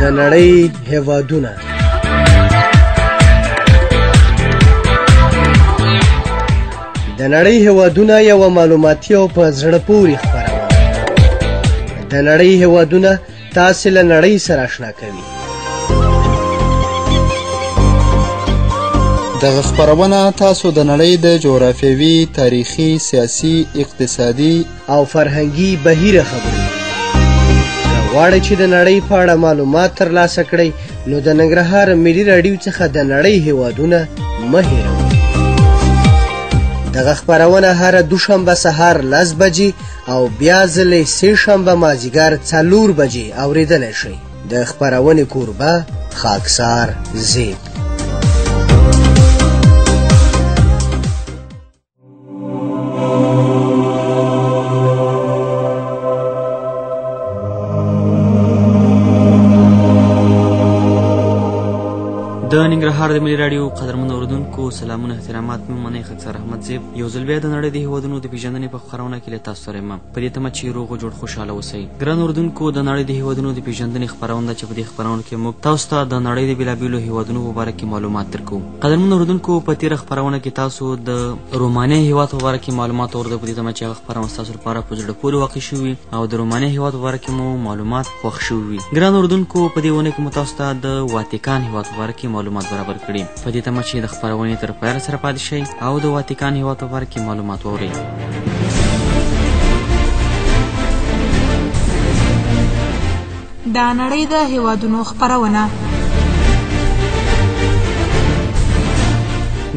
د نړۍ هیوادونه. د نړۍ هیوادونه یوه معلوماتي او په زړه پورې خپرونه. د نړۍ هیوادونه تاسې له نړۍ سره آشنا کوي. دغه خپرونه تاسو د نړۍ د جغرافیوي، تاریخي، سیاسي، اقتصادي او فرهنګي بهیره خبروي. که غواړئ چې د نړۍ په اړه معلومات ترلاسه کړئ نو د ننګرهار ملي راډیو څخه د نړۍ هیوادونه مه هېروئ. دغه خپرونه هره دوشنبه سهار 10 بجې او بیا ځلې سه شنبه مازیګر 4 بجې اورېدلی شئ. د خپرونې کوربه خاکسار زیب. د ننګرهار د ملي راډیو قدرمنو اورېدونکو سلامونه، احترامات مې ومنئ. خاکسار احمد زیب یو ځل بیا د نړۍ د هیوادونو د پېژندنې په خپرونه کې له تاسو سره یم، په دې تمه چې روغ جوړ خوشحاله اوسئ. ګران اورېدونکو، د نړۍ د هیوادونو د پېژندنې خپرونه ده چې په دې خپرونه کې موږ تاسو ته د نړۍ د بېلابېلو هیوادونو په باره کې معلومات درکوو. قدرمنو اورېدونکو، په تېره خپرونه کې تاسو د رومانیا هیواد په باره کې معلومات واورېدل، په دې تمه چې هغه خپرونه ستاسو لپاره په زړه پورې واقع شوي او د رومانیا هیواد په باره کې مو معلومات خوښ شوي وي. ګران اورېدونکو، په دې اونۍ کې مو تاسو ته د واتیکان هیواد په باره کې معلومات برابر کړي. په دې تمه چې د خپرونې تر پیله سره پاتې شئ او د واتیکان هیواد په باره کې معلومات واورئ. د نړۍ د هیوادونو خپرونه.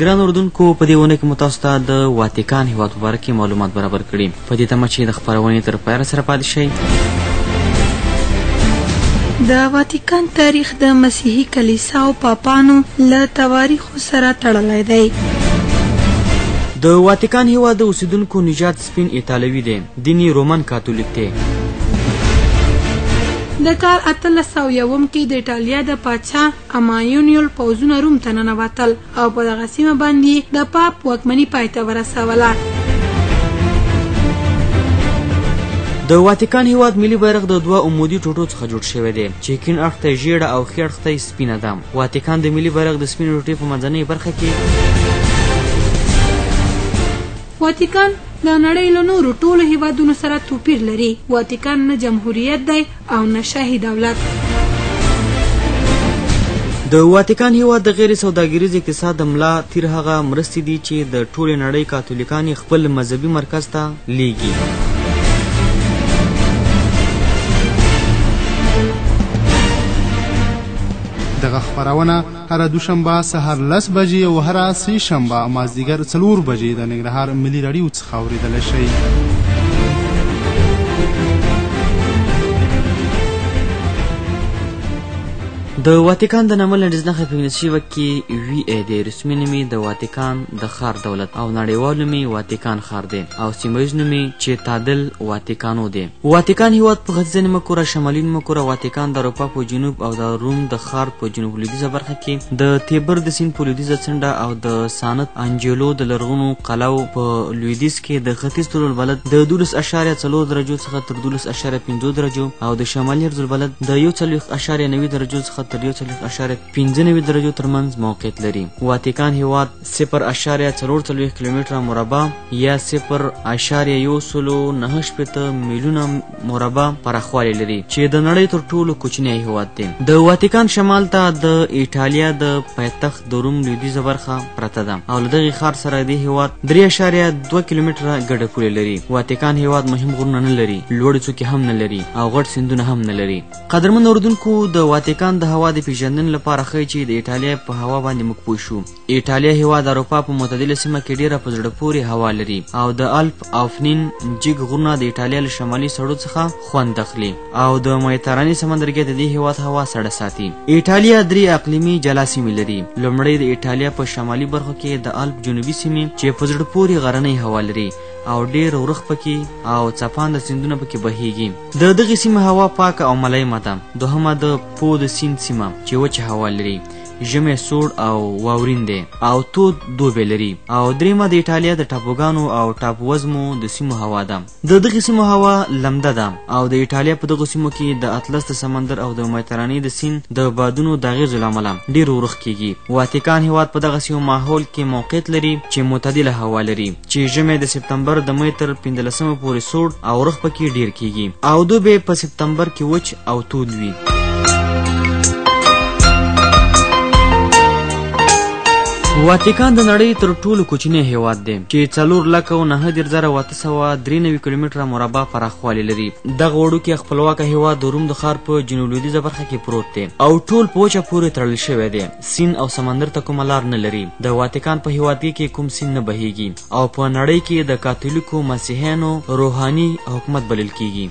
ګران اورېدونکو، په دې اونۍ کې مو تاسو ته د واتیکان هیواد په باره کې معلومات برابر کړي. په دې تمه چې د خپرونې تر پیله سره پاتې شئ. د واتیکان تاریخ د مسیحي کلیسا او پاپانو له تواریخو سره تړلی دی. د واتیکان هیواد د اوسېدونکو نژاد سپین ایتالوي دی، دین یې رومن کاتولیک دی. د کال 1801 کې د ایټالیا د پاچا امایونیول پوځونه روم ته ننوتل او په دغه سیمه باندې د پاپ واکمني پای ته ورسوله. د واتیکان هیواد ملي بیرغ د دوه عمودي ټوټو څخه جوړ شوی دی چې کیڼ اړخ ته یې ژېړه او ښي اړخ ته یې سپینه ده. واتیکان د ملي بیرغ د سپینې ټوټې په منځنۍ برخه کې واتیکان د نړۍ له نورو ټولو هیوادونو سره توپیر لري. واتیکان نه جمهوریت دی او نه شاهي دولت. د واتیکان هیواد د غیر سوداګریز اقتصاد د ملا تیر هغه مرستې دي چې د ټولې نړۍ کاتولیکان یې خپل مذهبي مرکز ته لیږي. دغه خپرونه هره دوشنبه سهار 10 بجې او هره سه شنبه مازدیګر 4 بجې د ننګرهار ملي راډیو څخه اورېدلی شئ. د واتیکان د نامه لنډیز نښه په انګلیسي ژبه کې وي ای دی. رسمي نوم یې د واتیکان د ښار دولت او نړیوال نوم یې واتیکان ښار دی او سیمه ییز نوم یې چې تادل واتیکانو دی. واتیکان هیواد په ختیځه نیمه کره، شمالي نیمه کره، واتیکان د اروپا په جنوب او د روم د ښار په جنوب لویدیځه برخه کې د تیبر د سیند په لویدیځه څنډه او د سانت انجیلو د لرغونو قلاو په لویدیځ کې د ختیځ طول البلد د 12.4 درجو څخه تر 12.5 درجو او د شمالي عرض البلد د 41.9 درجو څخه تر 41.95 درجو ترمنځ موقعیت لري. واتیکان هیواد 0.44 کیلومتره مربع یا 0.169 میلیونه مربع پراخوالی لري چې د نړۍ تر ټولو کوچنی هیواد دی. د واتیکان شمال ته د ایټالیا د پایتخت د روم لویدیځه برخه پرته ده او له دغې ښار سره دې هیواد 3.2 کیلومتره ګډه پولې لري. واتیکان هیواد مهم غرونه نه لري، لوړې څوکې هم نه لري او غټ سیندونه هم نه لري. قدرمن اورېدونکو، د واتیکان د هوا د پېژندنې لپاره ښیي چې د ایټالیا په هوا باندې موږ پوه شو. ایټالیا هیواد د اروپا په معتدله سیمه کې ډېره په زړه پورې هوا لري او د الپ او فنین جګ غرونه د ایټالیا له شمالي سړو څخه خوند اخلي او د مدیترانې سمندرګی د دې هیواد هوا سړه ساتي. ایټالیا درې اقلیمي جلا سیمې لري. لومړی د ایټالیا په شمالي برخو کې د الپ جنوبي سیمې چې په زړه پورې غرنۍ هوا لري او ډېر ورخ پکې او څپانده سیندونه پکې بهیږي. د دغې سیمې هوا پاکه او ملایمه ده. دوهمه د پو د سیند سیمه چې وچه هوا لري. ژمی سوړ او واورین دی او تود دوبی لري. او درېیمه د ایټالیا د ټاپوګانو او ټاپووزمو د سیمو هوا ده. د دغې سیمو هوا لمده ده او د ایټالیا په دغو سیمو کې د اطلس د سمندر او د مدیترانې د سیند د بادونو د اغېزو له امله ډېر اورښت کیږي. واتیکان هیواد په دغسې یو ماحول کې موقعیت لري چې معتدله هوا لري، چې ژمی د سپتمبر د مې تر 15 پورې سوړ او اورښت پکې ډېر کیږي او دوبی په سپتمبر کې وچ او تود وي. واتیکان د نړۍ تر ټولو کوچنی هیواد دی چې 4,39,893 کیلومتره مربع پراخوالی لري. دغه وړوکی خپلواکه هیواد د روم د ښار په جنوب لویدیځه برخه کې پروت دی او ټول په وچه پورې تړل شوی دی. سیند او سمندر ته کومه لار نه لري. د واتیکان په هیوادګي کې کوم سیند نه بهیږي او په نړۍ کې د کاتولیکو مسیحیانو روحاني حکومت بلل کیږي.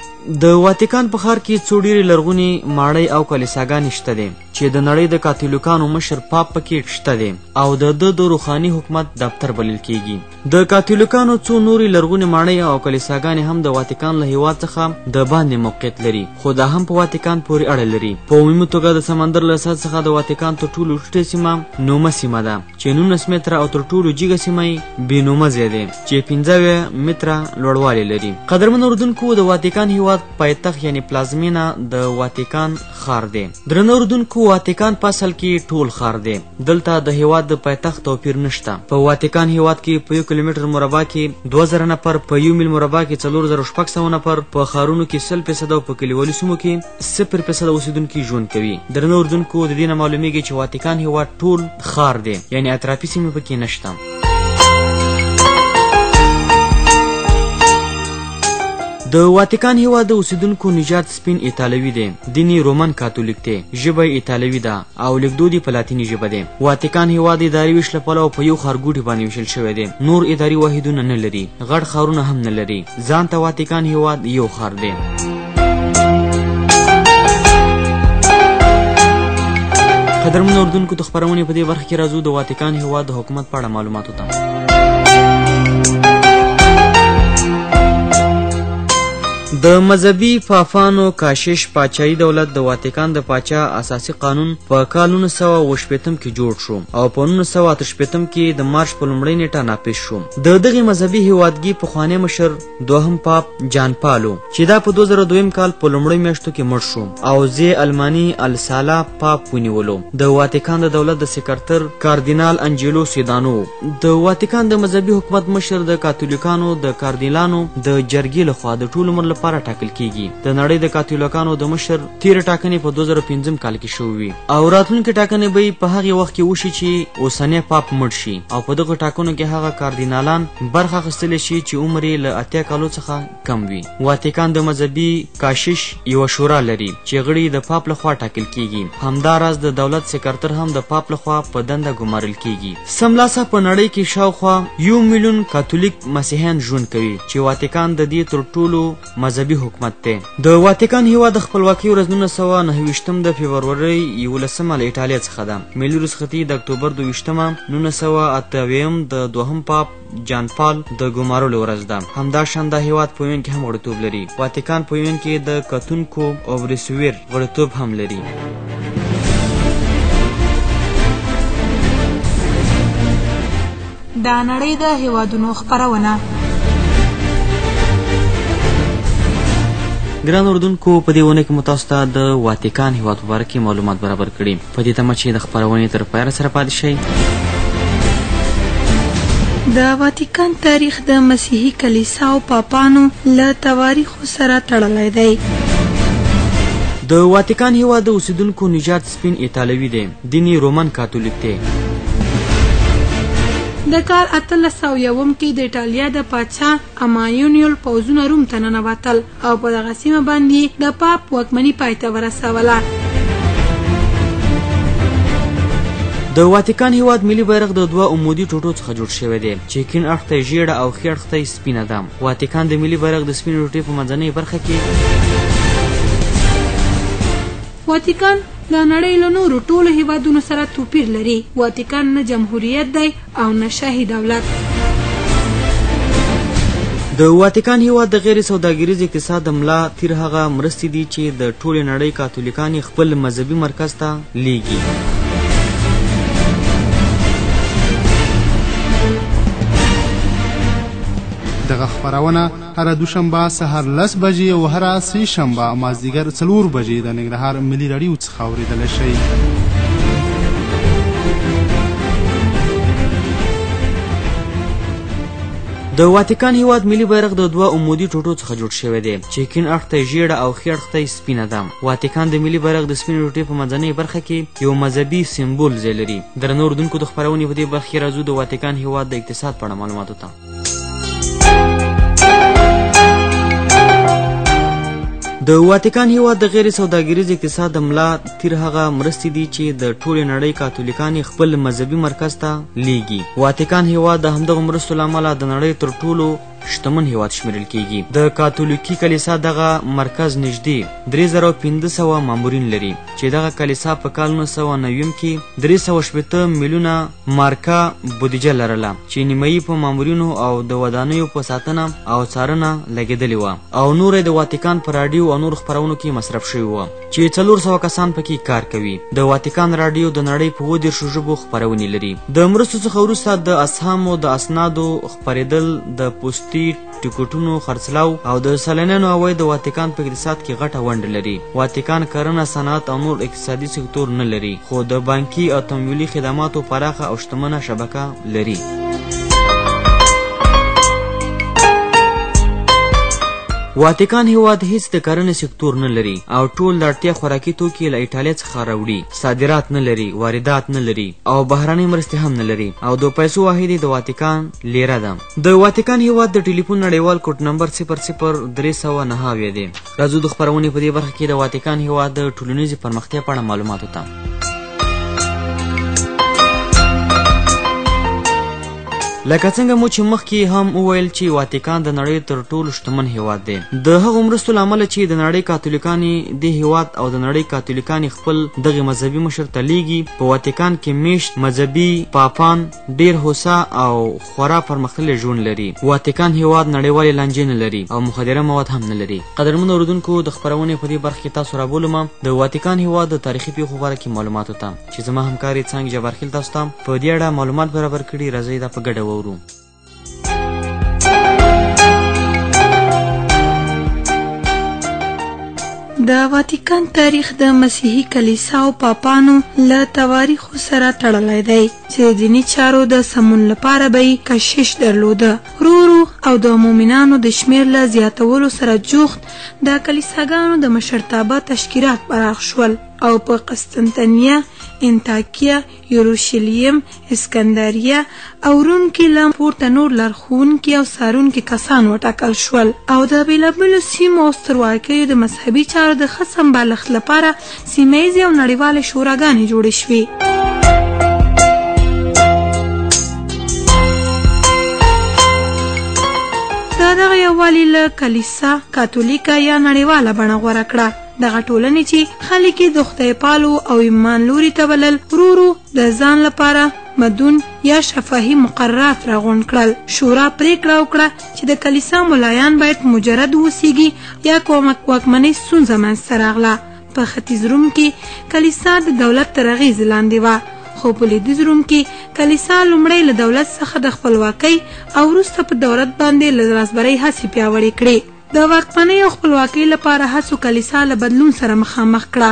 د واتیکان په ښار کې څو ډېرې لرغونې ماڼۍ او کلیساګانې شته دی چې د نړۍ د کاتولیکانو مشر پاپ پکې شته دی او د ده د روحاني حکومت دفتر بلل کیږي. د کاتولیکانو څو نورې لرغونې ماڼۍ او کلیساګانې هم د واتیکان له هیواد څخه د باندې موقعیت لري، خو دا هم په واتیکان پورې اړه لري. په عمومي توګه د سمندر له سطح څخه د واتیکان تر ټولو ټیټه سیمه نومه سیمه ده چې 19 متره او تر ټولو جګه سیمه یې بې نومه ځای دی چې 75 متره لوړوالی لري. قدرمن اورېدونکو، د واتیکان هیواد پایتخت یعنی پلازمینه د واتیکان ښار دی. درنو اورېدونکو، واتیکان په اصل کې ټول ښار دی. دلته د هیواد د پایتخت توپیر نشته. په واتیکان هیواد کې په 1 کیلومتر مربع کې 2000 نفر، په 1 میل مربع کې 4600 نفر، په ښارونو کې 100% او په کلیوالي سیمو کې 0% اوسېدونکي ژوند کوي. درنو اورېدونکو، د دې نه معلومیږي چې واتیکان هیواد ټول ښار دی، یعنی اطرافي سیمې پکې نشته. د واتیکان هیواد د اوسېدونکو نژاد سپین ایټالوي دی، دین یې رومن کاتولیک دی، ژبه یې ایټالوي ده او لیکدود یې په لاتیني ژبه دی. واتیکان هیواد د اداري ویش له پلوه په یو ښارګوټي باندې ویشل شوی دی، نور اداري واحدونه نه لري، غټ ښارونه هم نه لري. ځان ته واتیکان هیواد یو ښار دی. قدرمنو اورېدونکو، د خپرونې په دې برخه کې راځو د واتیکان هیواد د حکومت په اړه معلوماتو ته. د مذهبي پاپانو کاشش پاچاهي دولت د واتیکان د پاچا اساسي قانون په کال 1960 کې جوړ شو او په 1968 کې د مارچ په لومړۍ نېټه نافذ شو. د دغې مذهبي هیوادګي پخوانی مشر دوهم پاپ جان پالو چې دا په 2002 کال په لومړیو میاشتو کې مړ شو او ځای الماني السالا پاپ ونیولو. د واتیکان د دولت د سکرتر کاردینال انجیلو سیدانو. د واتیکان د مذهبي حکومت مشر د کاتولیکانو د کاردینالانو د جرګې لخوا د ټول عمر لپاره ټاکل کیږي. د نړۍ د کاتولیکانو د مشر تېرې ټاکنې په 2005 کال کې شوې وي او راتلونکې ټاکنې به یې په هغې وخت کې وشي چې اوسنی پاپ مړ شي او په دغو ټاکنو کې هغه کاردینالان برخه اخیستلی شي چې عمر یې له 80 کالو څخه کم وي. واتیکان د مذهبي کاشش یوه شورا لري چې غړي د پاپ لخوا ټاکل کیږي. همداراز د دولت سکرتر هم د پاپ لخوا په دنده ګمارل کیږي. سملاسه په نړۍ کې شاوخوا 1 میلیون کاتولیک مسیحیان ژوند کوي چې واتیکان د دې تر ټولو مذهبي حکومت دی. د واتیکان هیواد د خپلواکۍ ورځ 1929 د فبرورۍ 11 له ایټالیا څخه ده. ملي رخصتي د اکتوبر 22 1978 د دوهم پاپ جان پال د ګمارلو ورځ ده. همداشان دا هیواد په یون کې هم غړیتوب لري. واتیکان په یون کې د کتونکو او ریسویر غړیتوب هم لري. د نړۍ د هیوادونو خپرونه. ګران اردوونکو، په دې اونۍ کې مو تاسو ته د واتیکان هیواد په باره کې معلومات برابر کړي. په دې تمه چې د خپرونې تر پایه سره پاتې شئ. د واتیکان تاریخ د مسیحي کلیسا او پاپانو له تواریخو سره تړلی دی. د واتیکان هیواد د اوسېدونکو نژاد سپین ایټالوي دی، دین یې رومن کاتولیک دی. د کال 1801 کې د ایټالیا د پاچا امایونیول پوځونه روم ته ننوتل او په دغه سیمه باندې د پاپ واکمني پای ته ورسوله. د واتیکان هیواد ملي بیرغ د دوه عمودي ټوټو څخه جوړ شوی دی چې کیڼ اړخ ته یې ژیړه او ښي اړخ ته یې سپینه ده. واتیکان د ملي بیرغ د سپینې ټوټې په منځنۍ برخه کې واتیکان د نړۍ له نورو ټولو هیوادونو سره توپیر لري. واتیکان نه جمهوریت دی او نه شاهي دولت. د واتیکان هیواد د غیر سوداګریز اقتصاد د ملا تیر هغه مرستې دي چې د ټولې نړۍ کاتولیکان یې خپل مذهبي مرکز ته لیږي. دغه خپرونه هره دوشنبه سهار 10 بجې او هره سه شنبه مازدیګر 4 بجې د ننګرهار ملي راډیو څخه اورېدلی شئ. د واتیکان هیواد ملي بیرغ د دوه عمودي ټوټو څخه جوړ شوی دی چې کیڼ اړخ ته یې ژیړه او ښي اړخ ته یې سپینه ده. واتیکان د ملي بیرغ د سپینې ټوټې په منځنۍ برخه کې یو مذهبي سمبول ځای لري. درنو اورېدونکو، د خپرونې په دې برخه کې راځو د واتیکان هیواد د اقتصاد په اړه معلوماتو ته. د واتیکان هیواد د غیر سوداګریز اقتصاد د ملا تیر هغه مرستې دي چې د ټولې نړۍ کاتولیکان یې خپل مذهبي مرکز ته لیږي. واتیکان هیواد د همدغو مرستو له امله د نړۍ تر ټولو شتمن هیواد شمیرل کیږي. د کاتولیکي کلیسا دغه مرکز نږدې 3500 مامورین لري چې دغه کلیسا په کال 1990 کې 360 میلیونه مارکه بودیجه لرله چې نیمایي په مامورینو او د ودانیو په ساتنه او څارنه لګېدلې وه او نوره د واتیکان په راډیو او نورو خپرونو کې مصرف شوې وه چې 400 کسان پکې کار کوي. د واتیکان راډیو د نړۍ په 37 ژبو خپرونې لري. د مرستو څخه وروسته د اسهامو د اسنادو خپرېدل، د پوستي ټکټونو خرڅلاو او د سیلانیانو عواید د واتیکان په اقتصاد کې غټه ونډه لري. واتیکان کرنه، صنعت او نور اقتصادي سکتور نه لري، خو د بانکي او تمویلي خدماتو پراخه او شتمنه شبکه لري. واتیکان هیواد هیڅ د کرنې سکتور نه لري او ټول د اړتیا خوراکي توکي له ایټالیا څخه راوړي. صادرات نه لري، واردات نه لري او بهرنۍ مرستې هم نه لري او د پیسو واحد یې د واتیکان لیره ده. د واتیکان هیواد د ټلیفون نړیوال کوډ نمبر 00379 دی. راځو د خپرونې په دې برخه کې د واتیکان هیواد د ټولنیزې پرمختیا په اړه معلوماتو ته. لکه څنګه مو چې مخکې هم وویل چې واتیکان د نړۍ تر ټولو شتمن هیواد دی. د هغو مرستو له امله چې د نړۍ کاتولیکان یې دې هیواد او د نړۍ کاتولیکان یې خپل دغې مذهبي مشر ته لیږي، په واتیکان کې میشت مذهبي پاپان ډیر هوسا او خورا پرمختللی ژوند لري. واتیکان هیواد نړیوالې لانجې نه لري او مخدره مواد هم نه لري. قدرمنو اورېدونکو، د خپرونې په دې برخه کې تاسو رابولم د واتیکان هیواد د تاریخي پیښو باره کې معلوماتو ته چې زما همکارې څانګې جبارخیل تاسو ته په دې اړه معلومات برابر کړي. راځئ دا په ګډه واورو. د واتیکان تاریخ د مسیحي کلیسا او پاپانو له تواریخو سره تړلی دی چې د دیني چارو د سمون لپاره به یې کشش درلوده. ورو ورو او د مؤمنانو د شمېر له زیاتولو سره جوخت د کلیساګانو د مشرتابه تشکیلات پراخ شول او په قسطنطنیه، انطاکیه، یروشلیم، اسکندریه او روم کې له پورته نور لارښوونکي او څارونکي کسان وټاکل شول او د بېلابېلو سیمو او سترواکیو د مذهبي چارو د ښه سمبالښت لپاره سیمه ییزې او نړیوالې شوراګانې جوړې شوې. د دغه یووالي له کلیسا کاتولیکه یا نړیواله بڼه غوره کړه. دغه ټولنې چې خلک یې د خدای پالو او ایمان لوري ته بلل، ورو ورو د ځان لپاره مدون یا شفاهي مقررات راغونډ کړل. شورا پرېکړه وکړه چې د کلیسا ملایان باید مجرد اوسیږي یا کومه واکمنۍ ستونزه منځته راغله. په ختیځ روم کې کلیسا د دولت تر اغېزې لاندې وه، خو په لویدیځ روم کې کلیسا لومړی له دولت څخه د خپلواکۍ او وروسته په دولت باندې له لاسبرۍ هڅې پیاوړې کړې. د واکمنۍ او خپلواکۍ لپاره هڅو کلیسا له بدلون سره مخامخ کړه.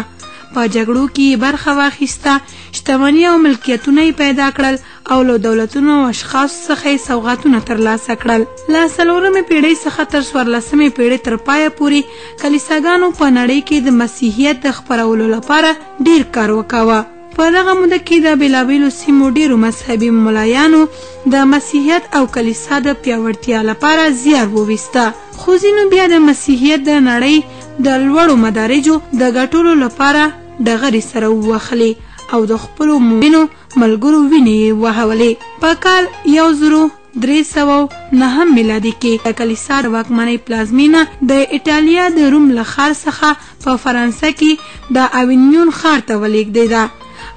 په جګړو کې یې برخه واخیسته، شتمني او ملکیتونه یې پیدا کړل او له دولتونو او اشخاصو څخه یې سوغاتونه ترلاسه کړل. له څلورمې پیړۍ څخه تر څوارلسمې پیړۍ تر پایه پورې کلیساګانو په نړۍ کې د مسیحیت د خپرولو لپاره ډیر کار وکاوه. په دغه موده کې د بېلابېلو سیمو ډېرو مذهبي ملایانو د مسیحیت او کلیسا د پیاوړتیا لپاره زیار وویسته، خو ځینو بیا د مسیحیت د نړۍ د لوړو مدارجو د ګټلو لپاره ډغرې سره ووهلې او د خپلو مؤمنو ملګرو وینې یې وهولې. په کال 1309 میلادي کې د کلیسا د واکمنۍ پلازمینه د ایټالیا د روم له ښار څخه په فرانسه کې د اوینیون ښار ته ولېږدېده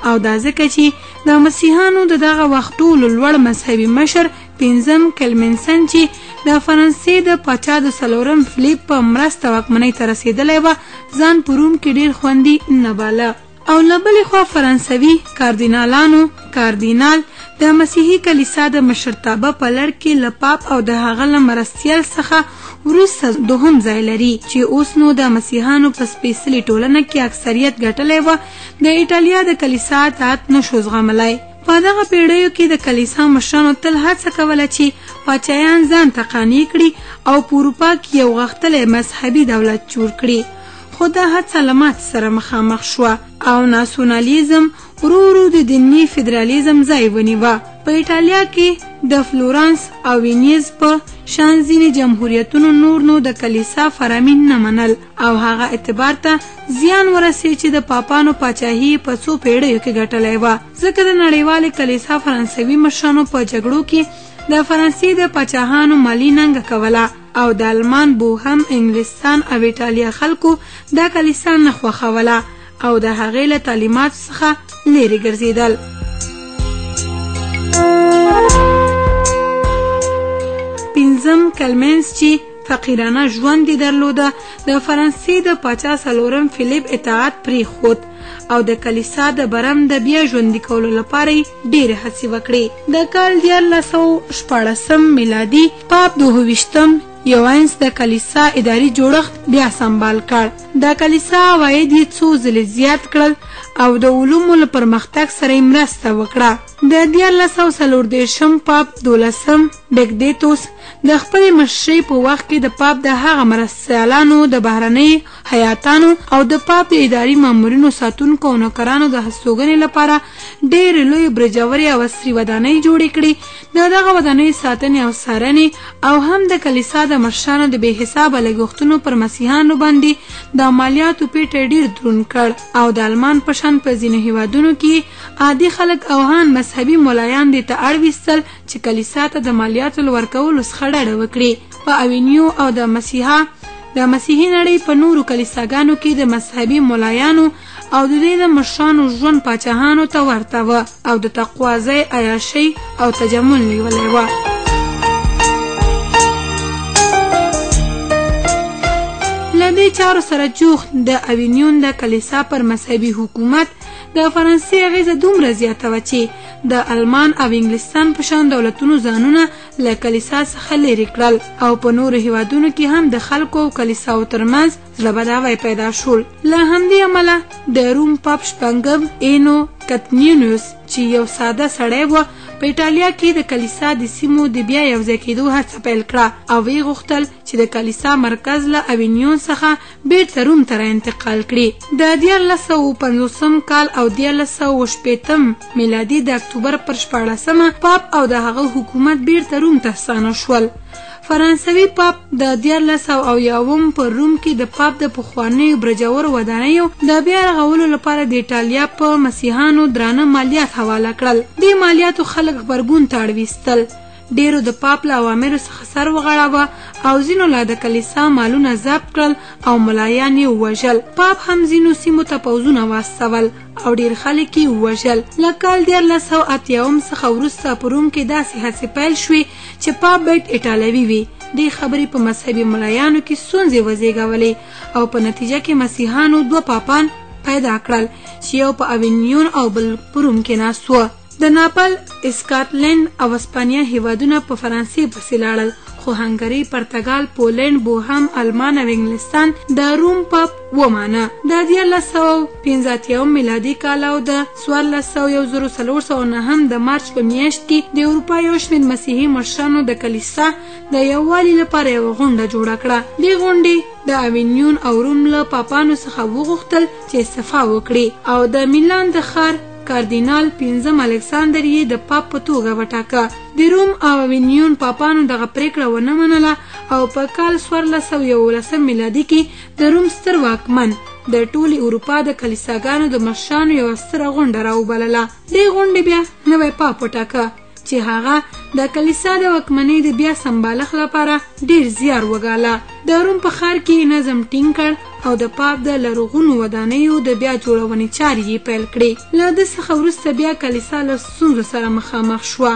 او دا ځکه چې د مسیحانو د دغه وخت ټولو لوړ مذهبي مشر پنځم کلمنسن چې د فرانسې د پاچا د څلورم فلیپ په مرسته واکمنۍ ته رسېدلی وه، ځان په روم کې ډېر خوندي نه باله. او له بلې خوا فرانسوي کاردینالانو کاردینال د مسیحي کلیسا د مشرتابه په لړ کې له پاپ او د هغه له مرستیال څخه وروسته دوهم ځای لري، چې اوس نو د مسیحانو په سپېڅلې ټولنه کې اکثریت ګټلی وه، د ایټالیا د کلیسا اطاعت نه شو زغملای. په دغه پېړیو کې د کلیسا مشرانو تل هڅه کوله چې پاچایان ځان ته قانع کړي او په اروپا کې یو غښتلی مذهبي دولت جوړ کړي، خو دا هڅه له ماتې سره مخامخ شوه او ناسیونالیزم ورو ورو د دیني فدرالیزم ځای ونیوه. په ایټالیا کې د فلورانس او وینیز په شان ځینې جمهوریتونو نور نو د کلیسا فرامین نه منل او هغه اعتبار ته زیان ورسید چې د پاپانو پاچاهي په څو پیړیو کې ګټلی وه، ځکه د نړیوالې کلیسا فرانسوي مشرانو په جګړو کې د فرانسې د پاچاهانو مالي ننګه کوله او د المان، بوهم، انګلستان او ایټالیا خلکو دا کلیسا نه خوښوله او د هغې له تعلیماتو څخه لیرې ګرځېدل. پنځم کلمنس چې فقیرانه ژوند یې درلوده، د فرانسې د پاچا څلورم فیلیپ اطاعت پرېښود او د کلیسا د برم د بیا ژوندي کولو لپاره یې ډېرې هڅې وکړې. د کال 1316 میلادي پاپ دوهویشتم یوانس د کلیسا اداري جوړښت بیا سمبال کړ. د کلیسا عواید یې څو ځلې زیات کړل او د علومو له پرمختګ سره یې مرسته وکړه. د 1334 پاپ دولسم بګدیتوس د خپلې مشرۍ په وخت کې د پاپ د هغه مرستیالانو، د بهرنیو حیاتانو او د پاپ د اداري مامورینو، ساتونکو او نوکرانو د هستوګنې لپاره ډېرې لویې برجورې او عصري ودانۍ جوړې کړې. د دغه ودانیو ساتنې او څارنې او هم د کلیسا د مشرانو د بې حسابه لګښتونو پر مسیحانو باندې د مالیاتو پیټی ډېر دروند کړ او د المان په شان په ځینو هیوادونو کې عادي خلک او هان مذهبي ملایان دې ته اړ ویستل چې کلیسا ته د مالیاتو له ورکولو څخه ډډه وکړي. په اوینیو او د مسیحي نړۍ په نورو کلیساګانو کې د مذهبي ملایانو او د دې د مشرانو ژوند پاچاهانو ته ورته وه او د تقوا ځای عیاشۍ او تجمل نیولی وه. له دې چارو سره جوخت د اوینیون د کلیسا پر مذهبي حکومت د فرانسې اغېزه دومره زیاته وه چې د المان او انګلستان په شان دولتونو ځانونه له کلیسا څخه لیرې کړل او په نورو هیوادونو کې هم د خلکو او کلیساو ترمنځ زړه بداوی پیدا شول. له همدې امله د روم پاپ شپږم اینو کتنیونیوس چې یو ساده سړی و، په ایټالیا کې د کلیسا د سیمو د بیا یوځای کېدو هڅه پیل کړه او ویې غوښتل چې د کلیسا مرکز له اوینیون څخه بیرته روم ته را انتقال کړي. د 1350 کال او 1360 میلادي د اکتوبر پر 16 پاپ او د هغه حکومت بیرته روم ته ستانه شول. فرانسوي پاپ د 1370 په روم کې د پاپ د پخوانیو برجورو ودانیو د بیا رغولو لپاره د ایټالیا په مسیحانو درانه مالیات حواله کړل. دې مالیاتو خلک غبرګون ته اړ ویستل. ډېرو د پاپ له اوامرو څخه سر وغړاوه او ځینو لا د کلیسا مالونه ضبط کړل او ملایان یې ووژل. پاپ هم ځینو سیمو ته پوځونه واستول او ډېر خلک یې ووژل. له کال 1380 څخه وروسته په روم کې داسې هڅې پیل شوې چې پاپ باید ایټالوي وي. دې خبرې په مذهبي ملایانو کې ستونزې وزېږولې او په نتیجه کې مسیحانو دوه پاپان پیدا کړل چې یو په اوینیون او بل په روم کې ناست و. د ناپل، اسکاتلند او اسپانیا هیوادونه په فرانسې پسې لاړل، خو هنګري، پرتګال، پولنډ، بوهم، المان او انګلستان د روم پاپ ومانه. د 1385 میلادي کال او د 1409 د مارچ په میاشت کې د اروپا یو شمېر مسیحي مشرانو د کلیسا د یووالي لپاره یوه غونډه جوړه کړه. دې غونډې د اوینیون او روم له پاپانو څخه وغوښتل چې استعفا وکړي او د میلان د ښار کاردینال پنځم الکساندر یې د پاپ په توګه وټاکه. د روم او اوینیون پاپانو دغه پرېکړه ونه منله او په کال 1411 میلادي کې د روم ستر واکمن د ټولې اروپا د کلیساګانو د مشرانو یوه ستره غونډه راوبلله. دې غونډې بیا نوی پاپ وټاکه چې هغه د کلیسا د واکمنۍ د بیا سمبالښت لپاره ډېر زیار وګاله. د روم په ښار کې یې نظم ټینګ کړ او د پاپ د لرغونو ودانیو د بیا جوړونې چارې یې پیل کړې. له ده څخه وروسته بیا کلیسا له ستونزو سره مخامخ شوه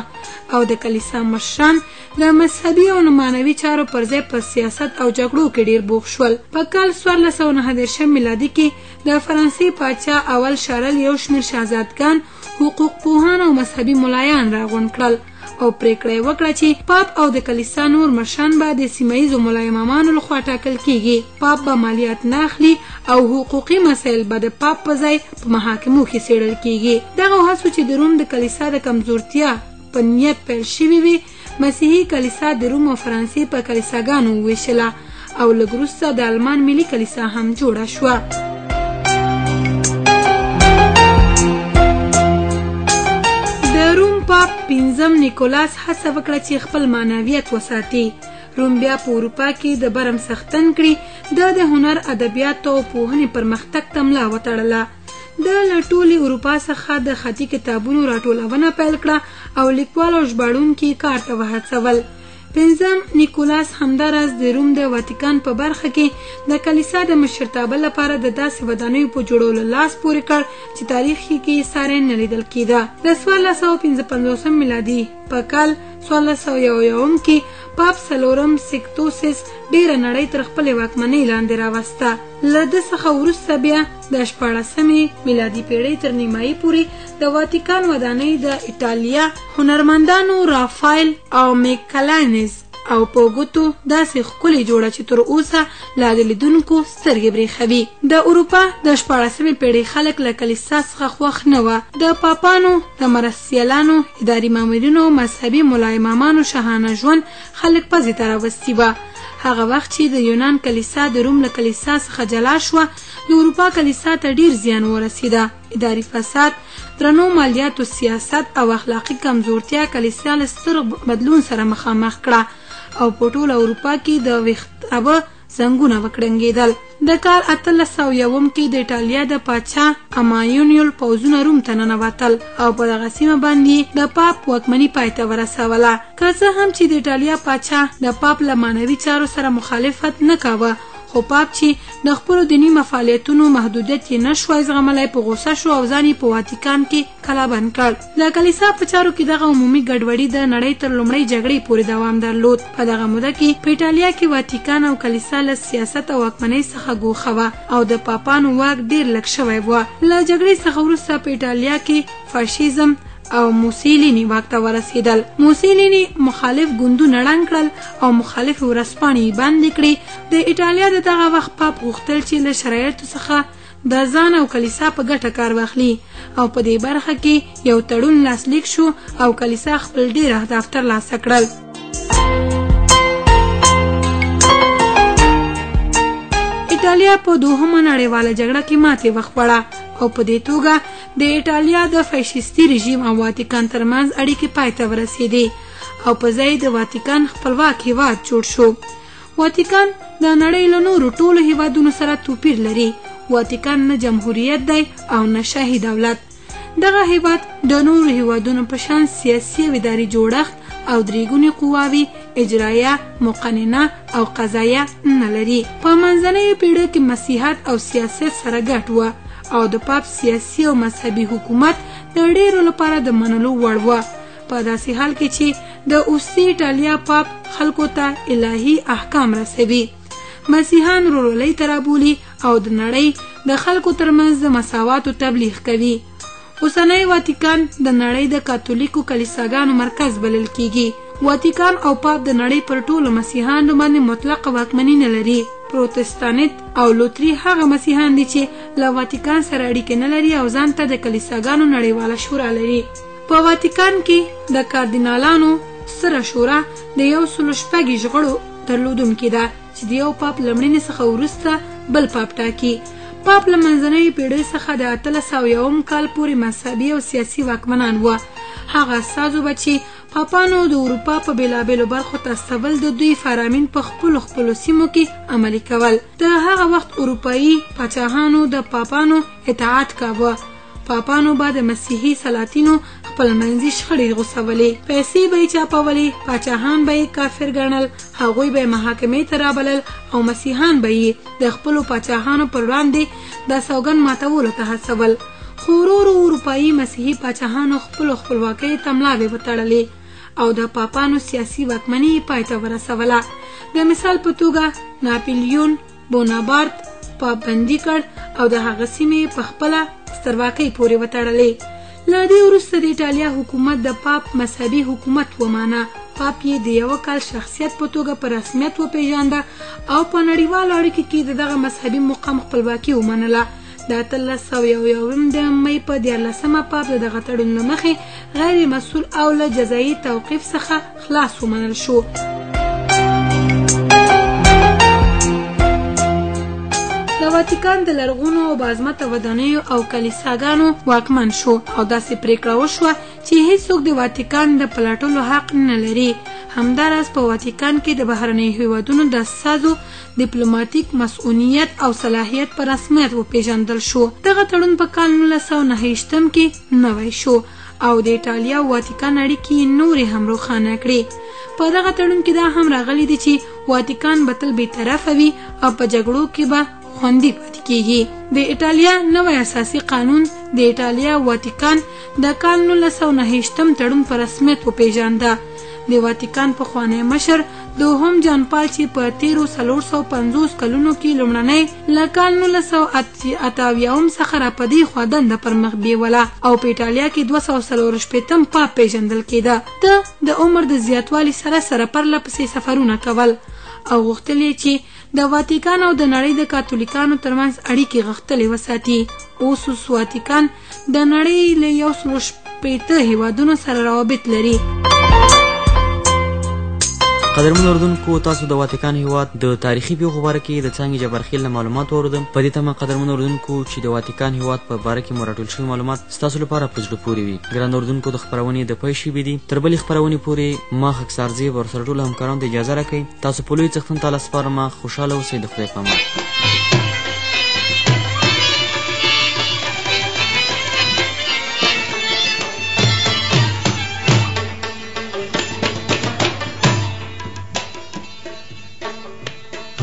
او د کلیسا مشران د مذهبي او معنوي چارو پر ځای په سیاست او جګړو کې ډېر بوخت شول. په کال 1439 میلادي کې د فرانسې پاچا اول شارل یو شمېر شهزادګان، حقوق پوهان او مذهبي ملایان راغونډ کړل او پرېکړه یې وکړه چې پاپ او د کلیسا نور مشران به د سیمه ییزو ملا امامانو لخوا ټاکل کیږي. پاپ به مالیات نه اخلي او حقوقي مسایل به د پاپ په ځای په محاکمو کې څېړل کیږي. دغو هڅو چې د روم د کلیسا د کمزورتیا په نیت پیل شوي وې، مسیحي کلیسا د روم او فرانسې په کلیساګانو وویشله او لږ وروسته د آلمان ملي کلیسا هم جوړه شوه. د روم پاپ پنځم نیکولاس هڅه وکړه چې خپل معنویت وساتي. روم بیا په اروپا کې د برم څښتن کړي. ده د هنر، ادبیاتو او پوهنې پرمختګ ته ملا وتړله. ده له ټولې اروپا څخه د خطي کتابونو راټولونه پیل کړه او لیکوال او ژباړونکي یې کار ته وهڅول. پنځم نیکولاس همداراز د روم د واتیکان په برخه کې د کلیسا د مشرتابه لپاره د داسې ودانیو په جوړولو لاس پورې کړ چې تاریخ کې یې ساری نه لیدل کېده. د 1455 میلادي په کال 1401 کې پاپ څلورم سیکتوسس ډېره نړۍ تر خپلې واکمنۍ لاندې راوسته. له ده څخه وروسته بیا د 16مې میلادي پېړۍ تر نیمایي پورې د واتیکان ودانۍ د ایټالیا هنرمندانو رافایل او میکلانز او په ګوتو داسې ښکلې جوړه چې تر اوسه لا د لیدونکو سترګې برېښوي. د اروپا د 16مې پېړۍ خلک له کلیسا څخه خوښ نه وه. د پاپانو، د مرستیالانو، اداري مامورینو او مذهبي ملا امامانو شاهانه ژوند خلک پزې ته راوستي وه. هغه وخت چې د یونان کلیسا د روم له کلیسا څخه جلا شوه، د اروپا کلیسا ته ډېر زیان ورسېده. اداري فساد، درنو مالیاتو سیاست او اخلاقي کمزورتیا کلیسا له ستر بدلون سره مخامخ کړه او په ټوله اروپا کې د ویښتابه زنګونه وکړنګېدل. د کال 1801 کې د ایټالیا د پاچا امایونیول پوځونه روم ته ننوتل او په دغه سیمه باندې د پاپ واکمني پای ته ورسوله. که څه هم چې د ایټالیا پاچا د پاپ له معنوي چارو سره مخالفت نه کاوه، خو پاپ چې د خپلو دیني مفعالیتونو محدودیت یې نه شوای زغملی، په غوسه شو او ځان یې په واتیکان کې کلابند کړ. د کلیسا په چارو کې دغه عمومي ګډوډي د نړۍ تر لومړۍ جګړې پورې دوام درلود. په دغه موده کې په ایټالیا کې واتیکان او کلیسا له سیاست او واکمنۍ څخه ګوښه وه او د پاپانو واک ډېر لږ شوی و. له جګړې څخه وروسته په ایټالیا کې فاشیزم او موسیلیني واک ته ورسېدل. موسیلیني مخالف ګوندونه ړنګ کړل او مخالفې ورځپاڼې یې بندې کړې. د ایټالیا د دغه وخت پاپ غوښتل چې له شرایطو څخه د ځان او کلیسا په ګټه کار واخلي او په دې برخه کې یو تړون لاسلیک شو او کلیسا خپل ډېر اهداف ترلاسه کړل. ایټالیا په دوهمه نړیواله جګړه کې ماتې وخوړه او په دې توګه د ایټالیا د فاشیستي رژیم او واتیکان ترمنځ اړیکې پای ته ورسېدې او په ځای د واتیکان خپلواک هیواد جوړ شو. واتیکان د نړۍ له نورو ټولو هیوادونو سره توپیر لري. واتیکان نه جمهوریت دی او نه شاهي دولت. دغه هیواد د نورو هیوادونو په شان سیاسي او اداري جوړښت او درېګونې قواوې، اجرایه، مقننه او قضایه نه لري. په منځنیو پېړیو کې مسیحت او سیاست سره ګډ وه او د پاپ سیاسي او مذهبي حکومت د ډېرو لپاره د منلو وړ وه، په داسې حال کې چې د اوسي ایټالیا پاپ خلکو ته الهي احکام رسوي، مسیحان ورورولۍ ته رابولي او د نړۍ د خلکو ترمنځ د مساواتو تبلیغ کوي. اوسنی واتیکان د نړۍ د کاتولیکو کلیساګانو مرکز بلل کیږي. واتیکان او پاپ د نړۍ پر ټولو مسیحانو باندې مطلقه واکمني نه لري. پروتستانت او لوتري هغه مسیحان دي چې له واتیکان سره اړیکې نه لري او ځان ته د کلیساګانو نړیواله شورا لري. په واتیکان کې د کاردینالانو ستره شورا د 126 غړو درلودونکې ده چې د یو پاپ له مړینې څخه وروسته بل پاپ ټاکي. پاپ له منځنیو پېړیو څخه د 1801 کال پورې مذهبي او سیاسي واکمنان وه. هغه استازو به چې پاپانو د اروپا په بېلابېلو برخو ته استول، د دوی فرامین په خپلو خپلو سیمو کې عملي کول. د هغه وخت اروپایي پاچاهانو د پاپانو اطاعت کاوه. پاپانو به د مسیحي سلاطینو خپلمنځي شخړې غوڅولې، پیسې به یې چاپولې، پاچاهان به یې کافر ګڼل، هغوی به یې محاکمې ته رابلل او مسیحان به یې د خپلو پاچاهانو پر وړاندې د سوګند ماتولو ته هڅول. خو ورو ورو اروپایي مسیحي پاچاهانو خپلو خپلواکیو ته ملاوې وتړلې او د پاپانو سیاسي واکمني یې پای ته ورسوله. د مثال په توګه ناپلیون بونابارت پاپ بندي کړ او د هغه سیمې یې په خپله سترواکۍ پورې وتړلې. له دې وروسته د ایټالیا حکومت د پاپ مذهبي حکومت ومانه. پاپ یې د یوه کال شخصیت په توګه په رسمیت وپېژانده او په نړیوالو اړیکو کې د دغه مذهبي مقام خپلواکي ومنله. د 1801 د مې په 13مه پاپ د دغه تړون له مخې غیر مسؤل او له جزایي توقیف څخه خلاص ومنل شو. د واتیکان د لرغونو او باعظمته ودانیو او کلیساګانو واکمن شو او داسې پرېکړه وشوه چې هیڅوک د واتیکان د پلټلو حق نه لري. همداراز په واتیکان کې د بهرنیو هیوادونو د استازو دیپلوماتیک مسؤلیت او صلاحیت په رسمیت وپېژندل شو. دغه تړون په کال 1929 کې نوی شو او د ایټالیا او واتیکان اړیکې یې نورې هم روښانه کړې. په دغه تړون کې دا هم راغلي دي چې واتیکان به تل بېطرفه وي او په جګړو کې به خوندي پاتې کیږي. د ایټالیا نوی اساسي قانون د ایټالیا او واتیکان د کال 1929 تړون په رسمیت وپېژانده. د واتیکان پخوانی مشر دوهم جان پال چې په تیرو 450 کلونو کې لومړنی له کال 1978 څخه راپدېخوا دنده پر مخ بیوله او په ایټالیا کې 264 پاپ پېژندل کېده، ده د عمر د زیاتوالي سره سره پرله پسې سفرونه کول او غوښتل یې چې د واتیکان او د نړۍ د کاتولیکانو ترمنځ اړیکې غښتلې وساتي. اوس اوس واتیکان د نړۍ له 160 هیوادونو سره روابط لري. قدرمن اردوونکو، تاسو د واتیکان هیواد د تاریخي پیښو باره کې د څانګې جبارخیل له معلوماتو واورېدم. په دې تمه قدرمن اردوونکو چې د واتیکان هیواد په باره کې مو راټول شوي معلومات ستاسو لپاره په زړه پورې وي. ګران اردوونکو، د خپرونې د پای شېبې دي. تر بلې خپرونې پورې ما خاکسار زیب ورسره ټولو همکارانو ته اجازه راکړئ. تاسو په لوی څښتن تعالی سپارم. خوشحاله اوسئ. د خدای په امان.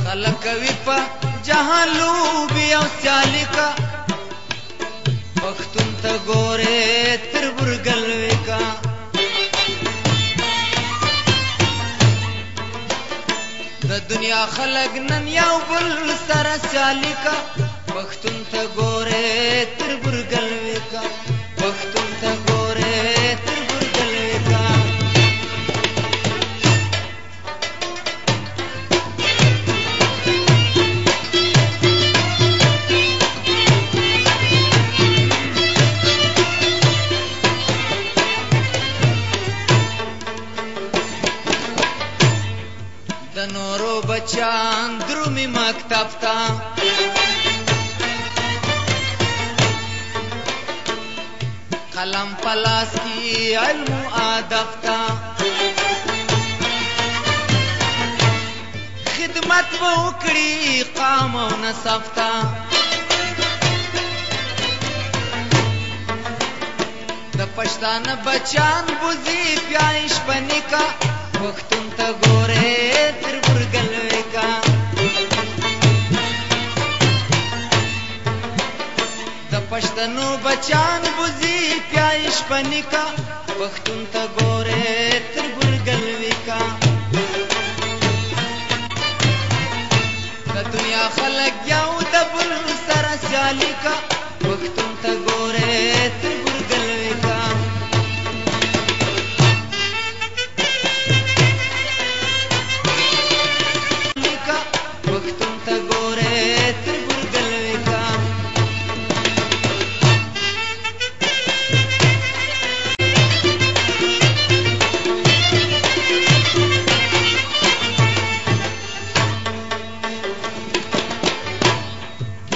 خلک کوي په جهان لوبې او سیالي کا، پښتون ته ګورې تر برګل وکا. د دنیا خلک نن یو بل سره سیالي کا، پښتون ته ګورې تر برګل وکا، پښتون ته ګورې تر برګل وکا. د نورو بچان درومي مکتب ته، قلم په لاس کې علم او ادب ته، خدمت به وکړي قام او نسب ته. د پښتانه بچان بوزي پیایش په نکاح، پښتون ته ګورې تر برګل وکا. د پښتنو بچان بوزي پیایش په نکاح، پښتون ته ګورې تر برګل وکا. د دنیا خلک یو د بل سره سیالي کا، پښتون ته ګورې تر برګل وکا. پښتون ته ګورې تر برګل وکا.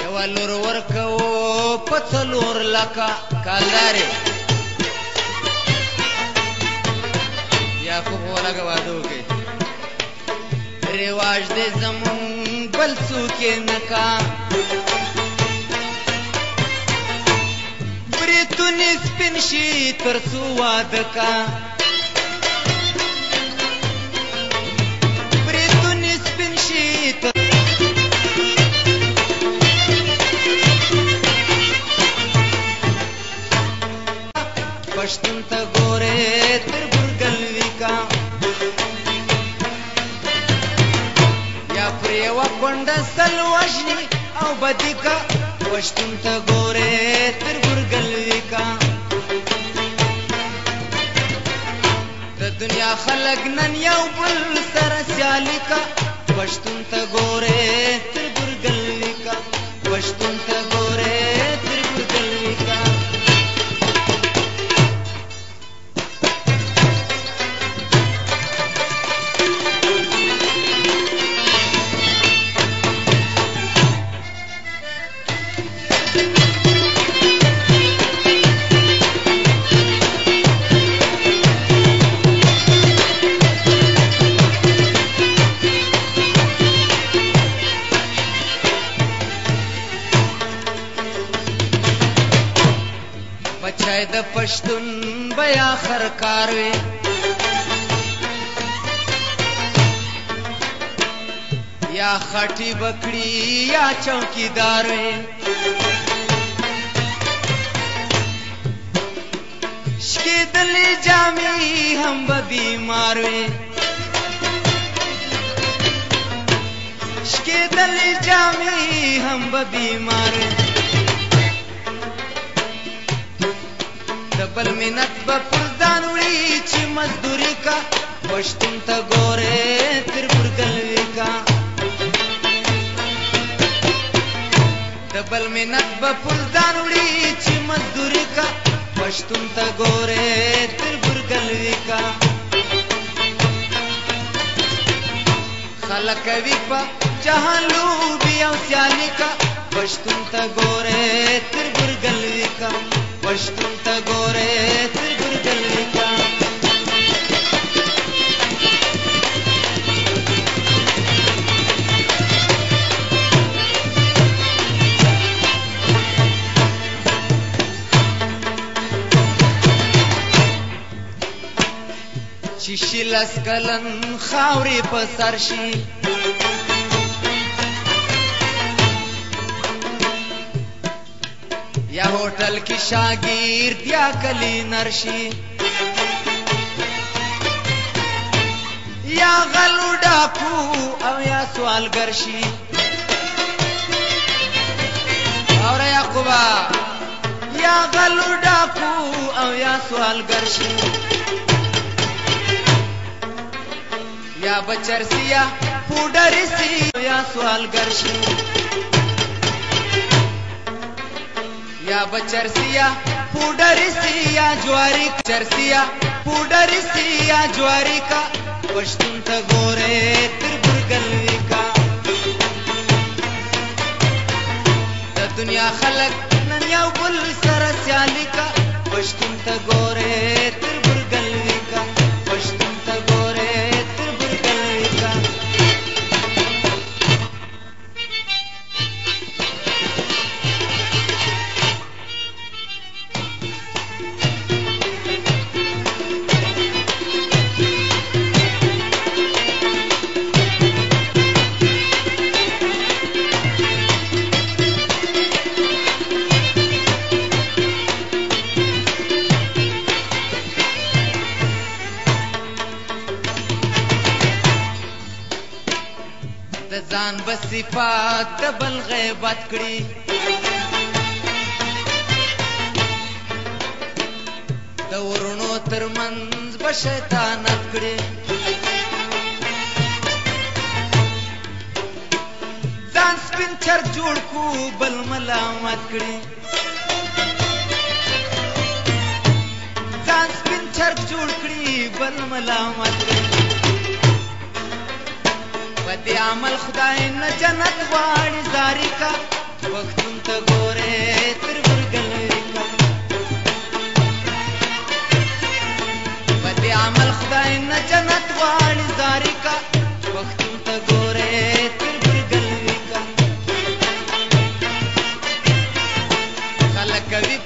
یوه لور ورکوو په 4 لکه کالدارې، یعقوب ولګه واده وکړي. رواج دې زمونږ بل څوک یې نه کا، بریتونی سپین شي تر څو واده کا، بریتونی سپین شي تر پښتون ته ګورې تر برګل وي کا، یا پر یوه کونډه سل وژني او بدي کا، پښتون ته ګورې تر برګل وي کا. د دنیا خلک نن یو بل سره سیالي کا، پښتون ته ګورې تر برګل وي کا، پښتون ته ګورې تر برګل وي کا. بچی د پښتون بیا خرکار وي، یا خټي بکړي یا چوکیدار وي، شکېدلې جامې هم به بیمار وي، شکېدلې جامې هم به بیمار وي. د بل منت به پر ځان وړي چې مزدوري کا، پښتون ته ګورې تر برګل وي کا، د بل منت به پر ځان وړي چې مزدوري کا، پښتون ته ګورې تر برګل وي کا. خلک کوي په جهان لوبې او سیالي کا، پښتون ته ګورې تر برګل وي کا، پښتون ته ګورې تر برګل وي کا. چې شي لس کلن خاورې په سر شي، یا هوټل کې شاګرد یا کلینر شي، یا غل ډاکو او یا سوالګر شي. اوره یعقوبه، یا غل ډاکو او یا سوالګر شي، یا بچرسي یا پوډر سي یا سوالګر شي، یا بچرسي یا پوډر سي یا جواري چرسي یا پوډر سي یا جواري کا، پښتون ته ګورې تر برګل وي کا. د دنیا خلک نن یو بل سره سیالي کا، پښتون ته ګورې تر برګل وي کا، پښتون ته ګورې تر برګل وي کا. د ځان به صفات د بل غیبت کړي، د وروڼو تر منځ به شیطانت کړي، ځان سپین چرګ جوړ کو بل ملامت کړي، ځان سپین چرګ جوړ کړي بل ملامت کړي. په دې عمل خدای نه جنت غواړي زاري کا، پښتون ته ګورې تر برګل وي کا، په دې عمل خدای نه جنت غواړي زاري کا، پښتون ته ګورې تر برګل وي کا. خلک کوي